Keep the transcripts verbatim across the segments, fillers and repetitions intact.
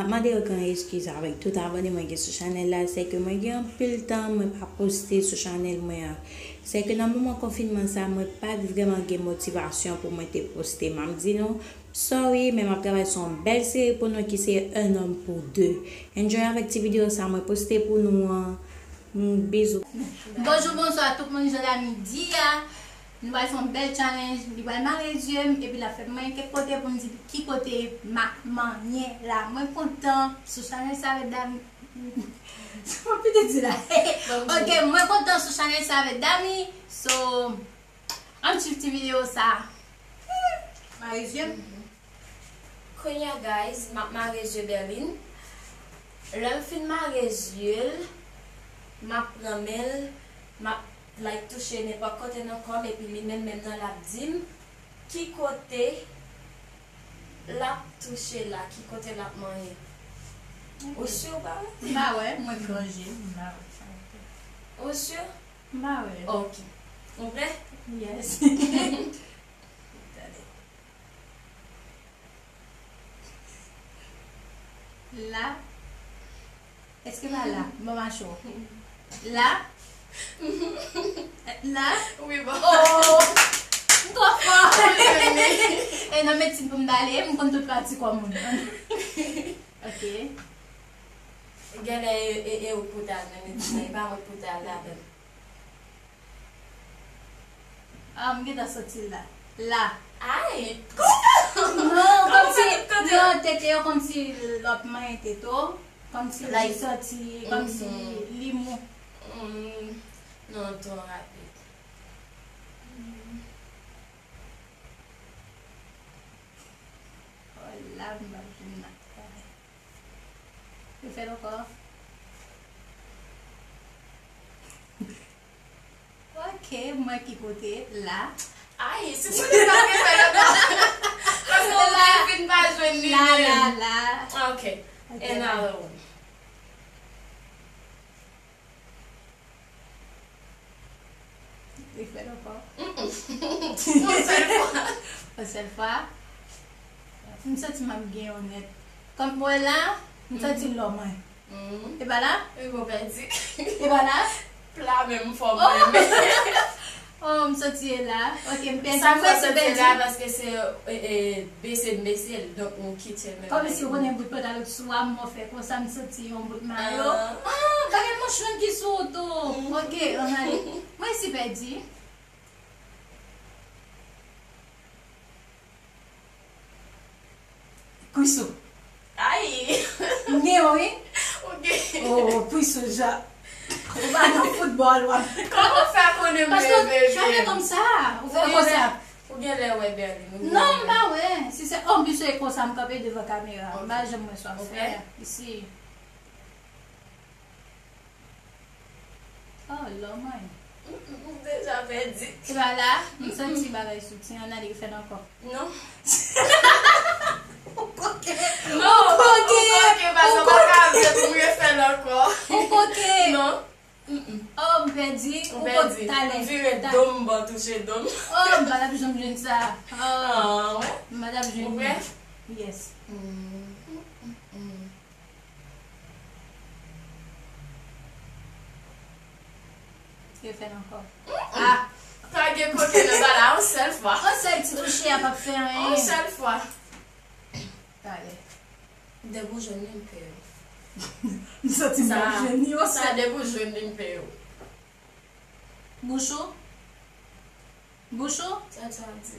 M ap mande yon gran eskiz avèk tout abòne mwen gen sou chanèl la, se ke mwen gen anpil tan mwen pa poste sou chanèl mwen an. Se ke nan moman konfinman sa, mwen pa t vrèman gen motivasyon pou mwen te poste. M ap di nou, sorry, men m ap travay sou yon bèl seri pou nou ki se Un homme pour deux. Enjoy avèk ti videyo sa mwen poste pou nou an. Mm, bizou. Bonjou, bonswa tout moun, jan Dami di a. Nou pral fè yon bèl challenge, li pral mare zye m, epi l ap fè m manyen kèk kote pou m di ki kote m ap manyen la. Mwen kontan sou challenge sa avèk Dami. Sa mwen pito di la. Ok, mwen kontan sou challenge sa avèk Dami. So, ann swiv ti videyo sa. Mare zye m. Kounye a, guys, m ap mare zye Berline. Lè m fin mare zye l, m ap pran men l, m ap, like, touche nenpòt kote nan kò m, epi li menm menm nan l ap di m ki kote l ap touche la, ki kote l ap manyen. Ou si ou pa wè? M pa wè, mwen gran je, m pa wè. Ou si? M pa wè. Ok. Ou prè? Yes. Tande. La. Èske pa la? Bon, macho. La. La. Wi, bon. Oh! M twò fò. E nan medsin pou m t ale, m konn tout pati kò moun. Ok. Genlè e, e, e ou pou t al nan medsin, e pa mwen pou t al ladan. Ah, m gentan santi l la. La. Ay! Non, kòmsi, non, tete yo kòmsi lòt manyen tete w. Kòmsi li santi, kòmsi li mou. Mm, non, twò rapid. Oh, la, m ap jwenn la. Refè l ankò. Ok, m wè ki kote, la. Ay, si pote pa refè l ankò. Paske ou la vin pa jwenn li la, menm. La, la. Ok. Ok, another one. Li fè l ankò. Yon sèl fwa. Yon sèl fwa. M santi m ap gen yon nèt. Kòm mwen la, m santi lò mwen. E pa la? Wi, bon, pèdi. E pa la? Pla menm fò mwen. Oh, m santi e la. Ok, m pèdi. Sa m fè santi e la paske se, e, e, bese m bese l, donk m kite l menm. Kòmsi ou konnen bout pantalon sou a, m fè konsa, m santi yon bout mayo. Ah, bagay manch moun ki sou ou tou. Ok, ann ale. Mwen si pèdi. Kwiso. Ay! M gen yon, wi. Ou gen. Oh, Kwiso, ja. Ou pa nan foutbòl, w ap. Kòman w fè konnen m gen bebe? Paske w fè konsa. Ou fè konsa. Ou gen lè wè Berline. Non, m pa wè. Si se, oh, anplis, se konsa m kanpe devan kamera. M pa janm wè sa w fè. Isi. Oh, lò mwen. M deja pèdi. Se pa la, m santi bagay soti, ann ale fè l ankò. Non. Ou koke. Non, ou koke. Ou koke, paske ou pa ka vle pou m refè l ankò. Ou koke. Non. Oh, m pèdi. Ou koke talè. M vire do m bò touche do m. Oh, m pa t ap janm jwenn sa. Ah, wè. M pa t ap jwenn li. Ou prè? Yes. Refè l ankò. Ah! Pa gen koke nan bagay la, yon sèl fwa. Yon sèl ti touche a p ap fè anyen. Yon sèl fwa. Talè. Depi w jwenn li, m pè w. M santi m ap jwenn li, yon sèl. Sa, depi w jwenn li, m pè w. Bouch ou? Bouch ou? Sa, sa di.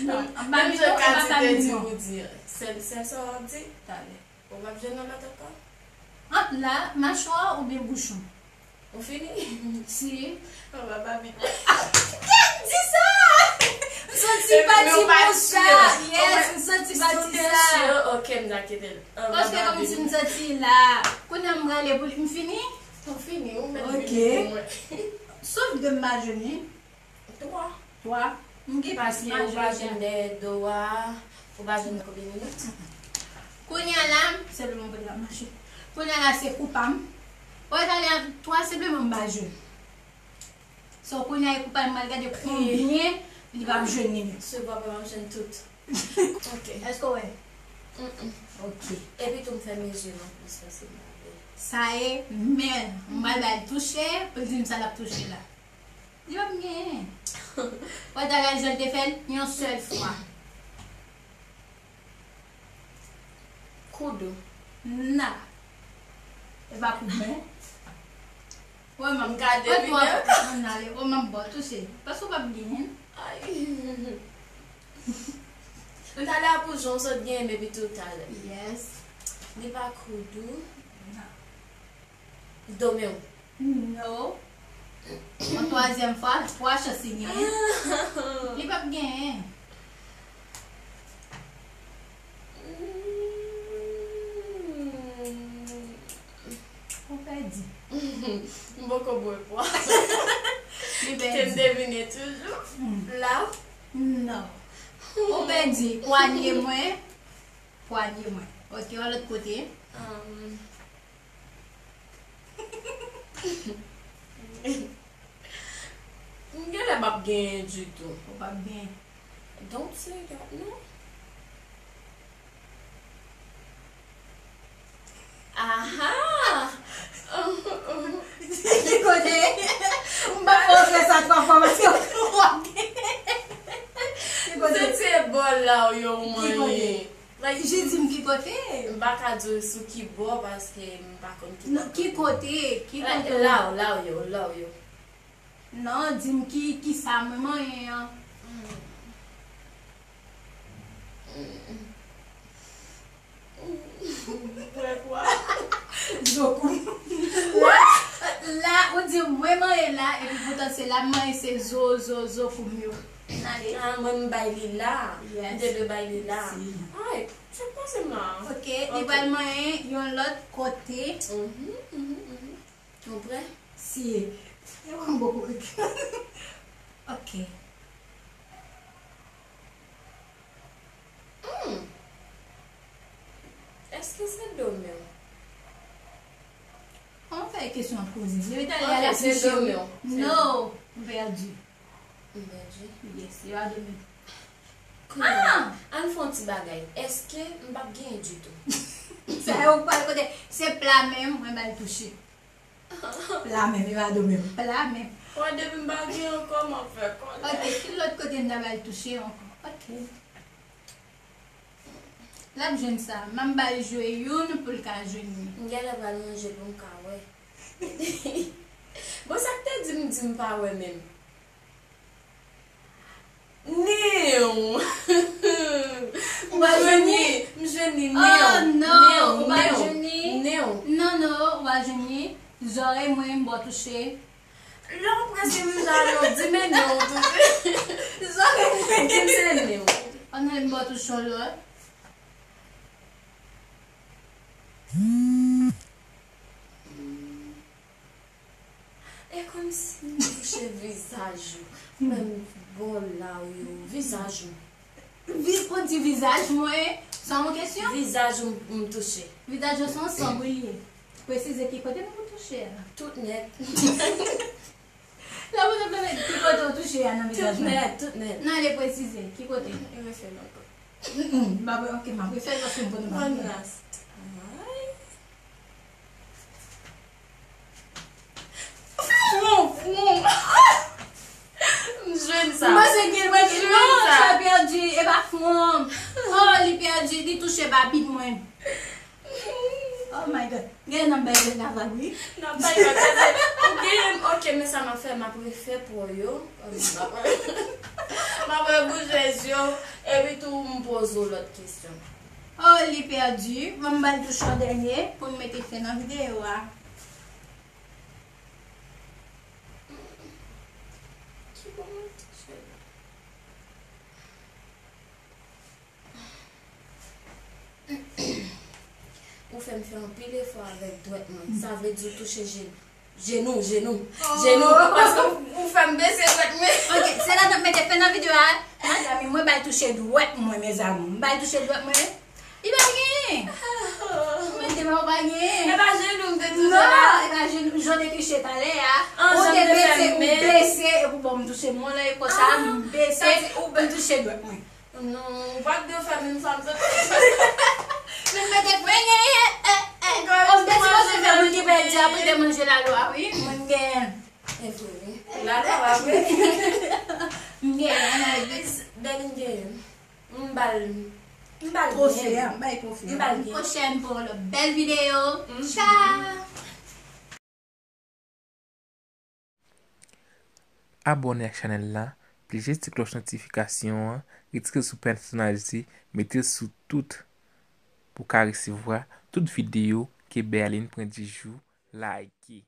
Non, menm jan Kati te di ou di, sèl, sèl sa w ap di. Talè. Ou p ap jwenn yon lòt ankò? Ant la, machwa oubyen bouch ou? Ou fini? Si. Ou pa pa vin. Di sa! M santi pati pou sa. Yes, m santi pati sa. Ok, m ta kite l. Paske kòmsi m santi la. Kounye a m prale pou li. M fini? Ou fini, ou mèt vini pou mwen. Sof de m pa jwenn li. Twa. Twa. M gen plis majorite. Paske ou pa jwenn dèyè do a, ou pa jwenn konbyen minit. Kounye a la, se le mwen pral mache. Kounye a la, se kou pa m. Ou wè talè a, twa senpleman m pa jwenn. So, kounye a, e kou pa m, m al gade konbyen li p ap jwenn li menm. Se pa m ap jwenn tout. Ok. Èske w wè? Ok. Epi tou m fèmen je m anplis paske m pa vle. Sa e, men, m pral ba l touche, pou l di m sa l ap touche la. Li p ap genyen. Wè, ta gade jan l te fè l yon sèl fwa. Kou dou. Na. E pa kou men. Wè, m ap gade. Wè, tou ap nan ale. Wè, m ap ba w touche. Paske w p ap genyen. Ay. M ta la pou jan w sot genyen m epi tou talè. Yes. Li pa kou dou. Na. Dòmi w. No. Yon twazyèm fwa, twa chans li genyen. Li p ap genyen. Ou pèdi. M poko bwè pwa. Li pèdi. Kite m devine toujou. La. No. Ou pèdi. Pwanye mwen. Pwanye mwen. Ok, yon lòt kote. Um. M genlè p ap genyen ditou. Ou p ap genyen. Don't say that, non. Aha! Ki kote? M pa fè w fè sa twa fwa paske w p ap genyen. Ki kote? Se, se bò la w yo manyen. Like, jis di m ki kote. M pa ka di w sou ki bò paske m pa konn ki bò. Non, ki kote? Ki kote? Like, la w, la w yo, la w yo. Non, di m ki, ki sa mwen manyen an. Bwè pwa. Zo kou m. La, ou di mwen manyen la, epi poutan se la m manyen se zo, zo, zo kou m yo. N ale. Ah, mwen m bay li la. Yes. M te dwe bay li la. Si. Ay, sa k pase m la? Ok, li pral manyen yon lòt kote. Mhm, mhm, mhm. Ou prè? Si. E wè m poko ret. Ok. Hmm. Èske se do men w? An fè kesyon ap poze. Li ret ale al affiche wi. No, m pèdi. M pèdi? Yes, yo a do men. Kounye a, ann fè yon ti bagay. Èske m p ap genyen ditou? Sa yo pral kote, se pla men m, mwen ba l touche. Pla men m, li pa do men m. Pla men m. Wè, depi m pa gen ankò, m ap fè kòlè. Ok, ki lòt kote m ta ba l touche ankò? Ok. L ap jwenn sa. M ap ba l jwe youn pou l ka jwenn li. M genlè pral ranje pou m ka wè. Bon, sa k te di m di m pa wè menm? Nen w. Ou pa jwenn li? M jwenn li, nen w. Oh, non, ou pa jwenn li? Nen w. Non, non, ou pa jwenn li. Zòrèy mwen, m ba w touche. Lè w prese m sa non, di men nen w touche. Zòrèy mwen. Di m se nen w. Ann ale m ba w touche yon lòt. E kòmsi m touche vizaj ou. Menm bò la w yo, vizaj ou. Vi-, ou di vizaj mwen, sa yon kesyon? Vizaj ou m, m touche. Vizaj ou se yon sanb li ye. Presize ki kote m touche a. Tout nèt. La pou nou konnen ki kote w touche a nan vizaj mwen. Tout nèt, tout nèt. Nan, ale presize, ki kote? M refè l ankò. Mm, mm, m ap, ok, m ap refè l paske m konnen m ap refè l. One last time. Fwon, fwon. M jwenn sa. M panse ke l pral di, non, sa pèdi, e pa fwon. Oh, li pèdi, li touche babit mwen. Oh my God. Gen n ap bay vag, wi. N ap bay vag, paske ou genyen, ok, men sa m ap fè, m ap refè pou yo. M ap, m ap rebouje zye w, epi tou m poze w lòt kesyon. Oh, li pèdi. Ban m ba l touche yon dènye pou n mete fen nan videyo a. Ki bò mwen touche la? Ou fè m fè anpil efò avèk dwèt mwen. Sa vle di w touche je-, jenou, jenou. Oh. Jenou. Paske ou, ou fè m bese dwèt mwen. Ok, se la n ap mete fen nan videyo a. Mezanmi, mwen bay touche dwèt mwen, mezanmi. M bay touche dwèt mwen. Li pa genyen. Mwen te ba w pa genyen. E pa jenou m te touche la. Non, e pa jenou. Jan w te touche talè a. An, ou te bese, ou bese, epi bon, m touche mwen la, e konsa, m bese, ou touche dwèt mwen. Non, ou pa t dwe fè menm sa m sot fè. Mwen mete frenyen, eh, eh. Mwen te sipoze fè moun ki pèdi a prete manje lalwa, wi. Mwen gen. E vre, wi. Lalwa, wi. Mwen gen. Dènye gen. M bal. M bal. Trofe a, m bay trofe a. M bal. Pwochèn pou yon lòt bèl videyo. Ciao. Abòne ak chanèl la, klike ti klòch notifikasyon an, retire l sou pèsonaj li, mete l sou tout pou w ka resevwa tout videyo ke Berline pran di jou. Like.